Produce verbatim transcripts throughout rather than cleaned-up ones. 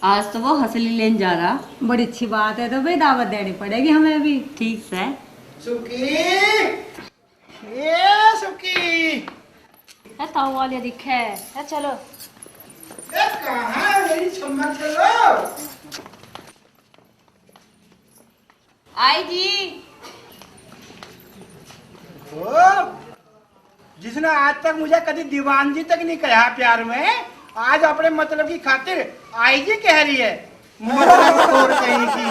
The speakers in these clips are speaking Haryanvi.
आज तो वो हंसली लेन जा रहा। बड़ी अच्छी बात है, तो भाई दावत देनी पड़ेगी हमें भी। ठीक से। सुखी, ए सुखी। ए, ताऊ वाले दिखे। ए, चलो। ए, कहाँ है मेरी छम्मा? चलो। आई जी। ओ, जिसने आज तक मुझे कभी दीवान जी तक नहीं कहा प्यार में, आज अपने मतलब की खातिर आई जी कह रही है। मतलब खोर कहीं की।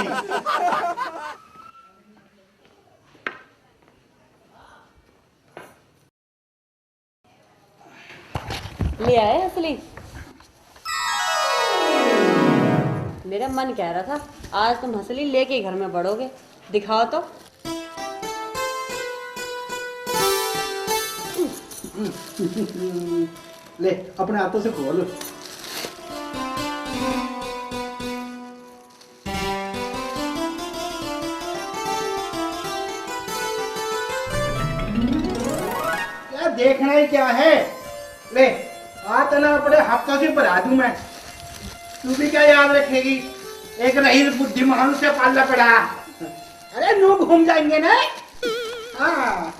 ले आए हंसली? मेरा मन कह रहा था आज तुम हंसली लेके ही घर में पड़ोगे। दिखाओ तो। ले, अपने हाथों से खोल। क्या देखना ही क्या है? ले, आ तना अपने हाथों से भरा दूं मैं। तू भी क्या याद रखेगी? एक रही बुद्धिमान से पालना पड़ा। अरे, नू घूम जाएंगे ना। हाँ।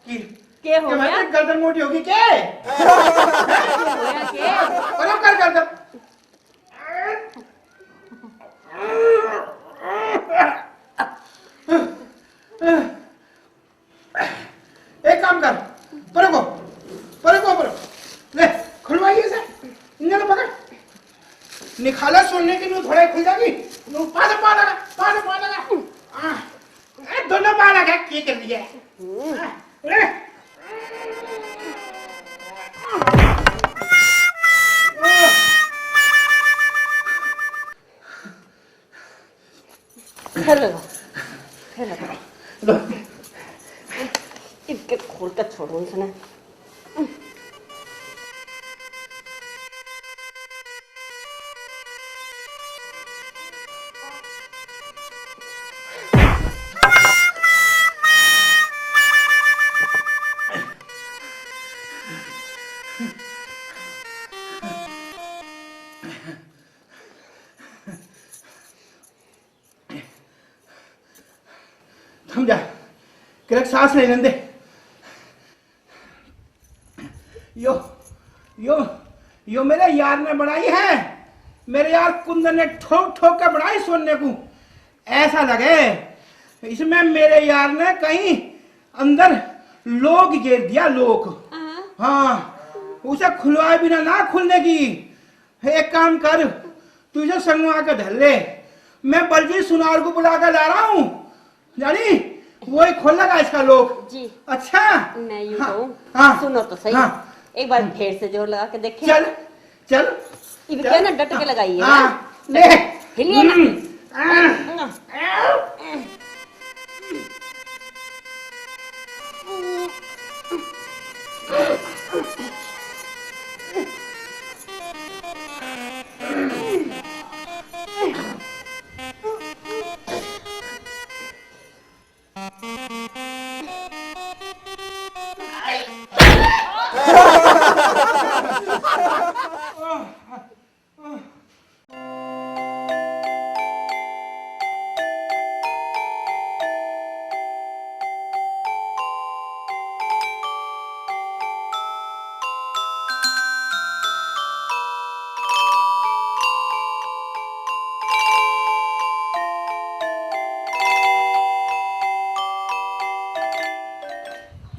की, के हो के भाई, गया? गर्दन मोटी होगी के? के हो गया के? करो कर गर्दन। एक काम कर, परे को, परे को, परे। ले, खुलवाइए से। इन्हें तो पकड़। निखाला सुनने की नू थोड़ा खुल जाएगी। नू पा दे, पा लगा, पा दे, पा लगा। हाँ। ए, दोनों पा लगा, क्या कर रही है? हाँ, ले। फिर लगा, फिर लगा। इनके खोल के छोड़ो इसने। थम जा, किरक सांस ले लेंदे। यो, यो, यो मेरे यार ने बनाई है। मेरे यार कुंदन ने ठोक ठोक के बनाई सोने को। ऐसा लगे इसमें मेरे यार ने कहीं अंदर लोक गेर दिया, लोक। हाँ। हाँ, उसे खुलवाए बिना ना खुलने की। एक काम कर, तू इसे संगवा के धर ले, मैं बलजीत सुनार को बुला के ला रहा हूँ, जानी, वो ही खोलेगा इसका लोक। जी। अच्छा? मैं यूं हाँ, कहूँ, हाँ, सुनो तो सही। हाँ। एक बार फिर से जोर लगा के देखें। चल, चल, इब चल। क्या ना डट के लगाइए हाँ, ना। ले। हिलिए ना। हम्म।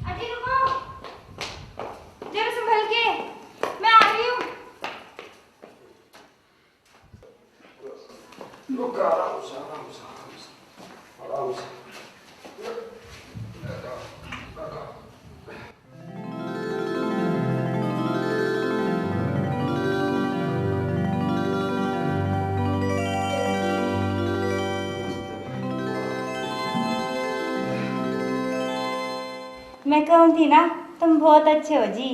अजय, रुको। जरा संभल के, मैं आ रही हूँ। रुक, आराम से, आराम से, आराम से, आराम से। मैं कहूँ थी ना, तुम बहुत अच्छे हो जी।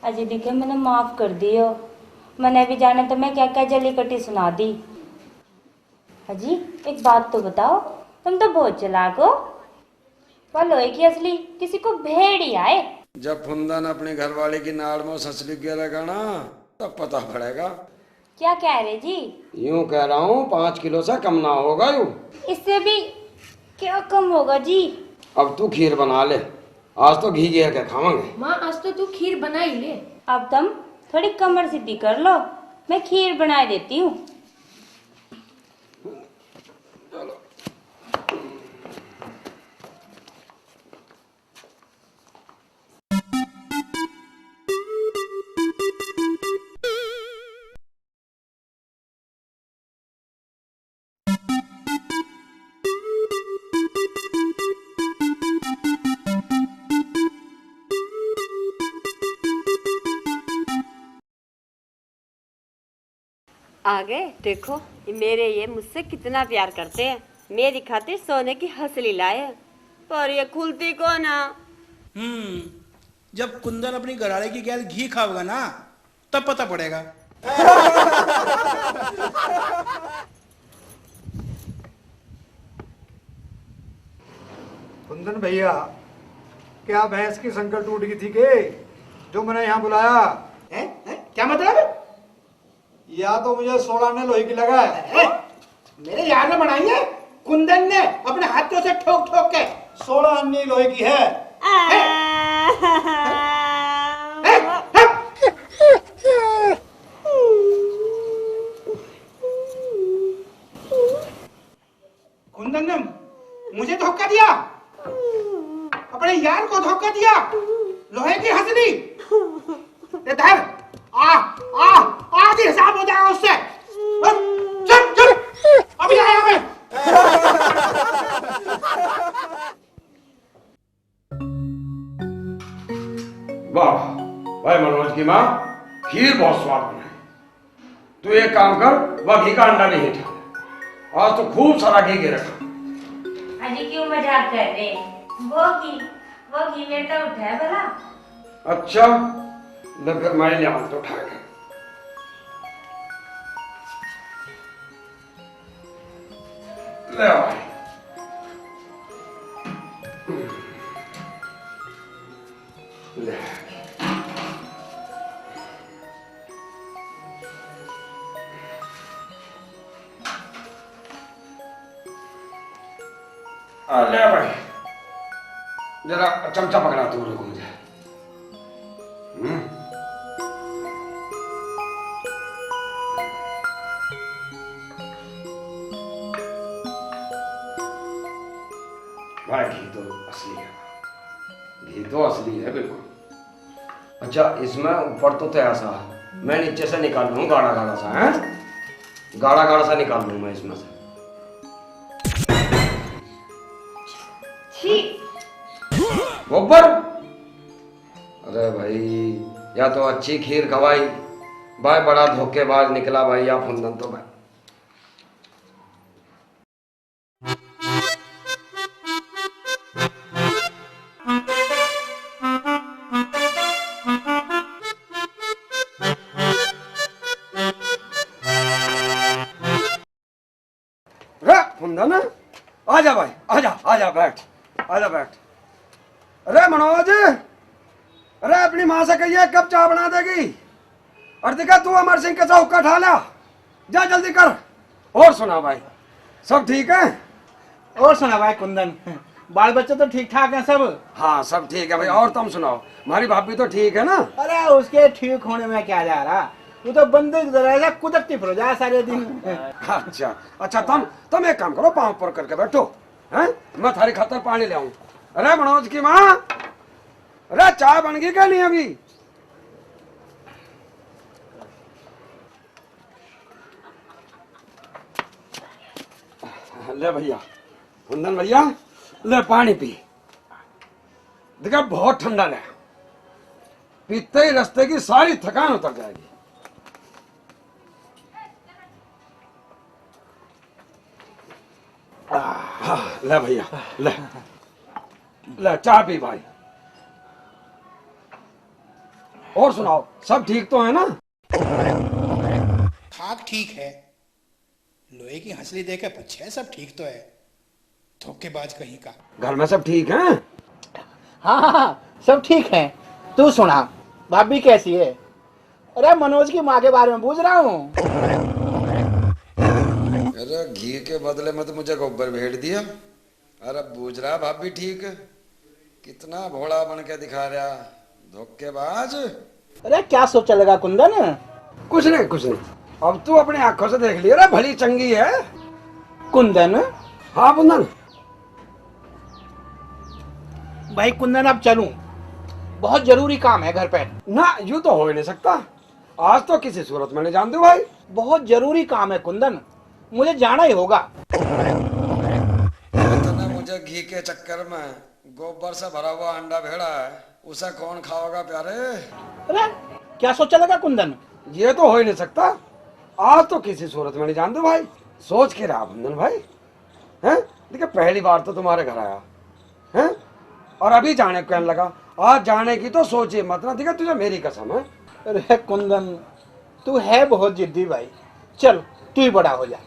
अजी देखे, मैंने माफ कर दियो। मैंने अभी जाने तो मैं क्या क्या जली कटी सुना दी। अजी, एक बात तो बताओ, तुम तो बहुत चालाक हो। वो लोहे की हंसली किसी को भेड़ ही आए। जब फुंदन अपनी घरवाली की नाड़ में उस हंसली को गेरेगा ना, तब पता पड़ेगा। क्या कह रहे जी? यूं कह रहा हूँ, पाँच किलो से कम ना होगा यू। इससे भी क्या कम होगा जी? अब तू खीर बना ले, आज तो घी गेर के खावांगे। माँ, आज तो तू खीर बना ही ले। अब तुम थोड़ी कमर सीधी कर लो, मैं खीर बना देती हूँ। आ गए। देखो, ये मेरे, ये मुझसे कितना प्यार करते हैं। मेरी खातिर सोने की हंसली लाए हैं, पर ये खुलती को ना। हम्म, जब कुंदन अपनी घरवाली की गैल घी खावेगा ना, तब पता पड़ेगा। कुंदन भैया, क्या भैंस की संकल टूट गई थी के, जो मैंने यहाँ बुलाया? हैं? हैं? क्या मतलब? या तो मुझे सोलह आने लोहे की लगा है। ए, मेरे यार ने बनाई है, कुंदन ने अपने हाथों से ठोक ठोक के। सोलह आने लोहे की है। ए, ए, ए, कुंदन ने मुझे धोखा दिया, अपने यार को धोखा दिया, लोहे की हंसली। इधर आ, आ, आज ही हिसाब हो जाएगा उससे। चल, चल, अभी आया मैं। वाह भाई मनोज की माँ, खीर बहुत स्वाद बनाई। तू एक काम कर, वह घी का अंडा नहीं उठा, आज तो खूब सारा घी के रखा। अजी क्यों मजाक कर रहे हैं? वो घी, वो घी मेरे तो उठा है भला। अच्छा, ले फिर मैं ले आऊँ तो उठा के। ले भाई। ले। आ, ले भाई, जरा चमचा पकड़ा तू, रुक मुझे। हम्म। भाई, घी तो असली है, घी तो असली है बिल्कुल। अच्छा, इसमें ऊपर तो तय सा, मैं नीचे से निकाल लूँ गाढ़ा गाढ़ा सा, हैं? गाढ़ा गाढ़ा सा निकाल लूँ मैं इसमें से। छी। गोबर। अरे भाई, या तो अच्छी खीर खवाई भाई, बड़ा धोखेबाज निकला भाई, या फुंदन तो भाई। रे फुंदन, आजा भाई, आजा, आजा, बैठ, आजा, बैठ। अरे मनोज, अरे अपनी माँ से कहिए कब चाय बना देगी। और दिखा तू अमर सिंह के चौका ठा ला, जा जल्दी कर। और सुना भाई, सब ठीक है? और सुना भाई कुंदन, बाल बच्चे तो ठीक ठाक हैं सब? हाँ, सब ठीक है भाई। और तुम सुनाओ, हमारी भाभी तो ठीक है ना? अरे उसके ठीक होने में क्या जा रहा, वो तो बंदे की तरह ऐसा कुदरती फिर जा सारे दिन। अच्छा, अच्छा, तुम, तुम एक काम करो, पाँव ऊपर करके बैठो, हैं? मैं थारी खातर पानी ले आऊं। अरे मनोज की माँ, अरे चाय बन गई क्या नहीं अभी? ले भैया, कुंदन भैया, ले पानी पी। देखा, बहुत ठंडा ले, पीते ही रास्ते की सारी थकान उतर जाएगी। आह, ले भैया, ले, ले चाय पी भाई। और सुनाओ, सब ठीक तो है ना? ठाक ठीक है, लोहे की हंसली देके पूछे, सब ठीक तो है? धोखेबाज कहीं का। घर में सब ठीक हैं? हाँ हाँ हाँ, सब ठीक है। तू सुना, भाभी कैसी है? अरे, मनोज की माँ के बारे में पूछ रहा हूँ। अरे, घी के बदले में तो मुझे गोबर भेज दिया। अरे, बूझ रहा भाभी ठीक, कितना भोला बन के दिखा रहा, धोखेबाज। अरे, क्या सोचा लगा कुंदन? कुछ नहीं, कुछ नहीं। अब तू अपनी आंखों से देख लियो रे, भली चंगी है। कुंदन। हाँ कुंदन। भाई कुंदन, अब चलूं, बहुत जरूरी काम है घर पे। ना, यूं तो हो ही नहीं सकता। आज तो किसी सूरत में नहीं जान दूं भाई। बहुत जरूरी काम है कुंदन, मुझे जाना ही होगा। तूने मुझे घी के चक्कर में गोबर से भरा हुआ अंडा भेड़ा है, उसे कौन खाओगा प्यारे? अरे, क्या सोचा लगा कुंदन? ये तो हो ही नहीं सकता। आज तो किसी सूरत में नहीं जान दूं भाई। सोच के रहा कुंदन भाई। हैं? देखा, पहली बार तो तुम्हारे घर आया, हैं? और अभी जाने को कहने लगा। आज जाने की तो सोचे मत ना। देखा, तुझे मेरी कसम है। अरे कुंदन, तू है बहुत जिद्दी भाई। चल, तू ही बड़ा हो जा।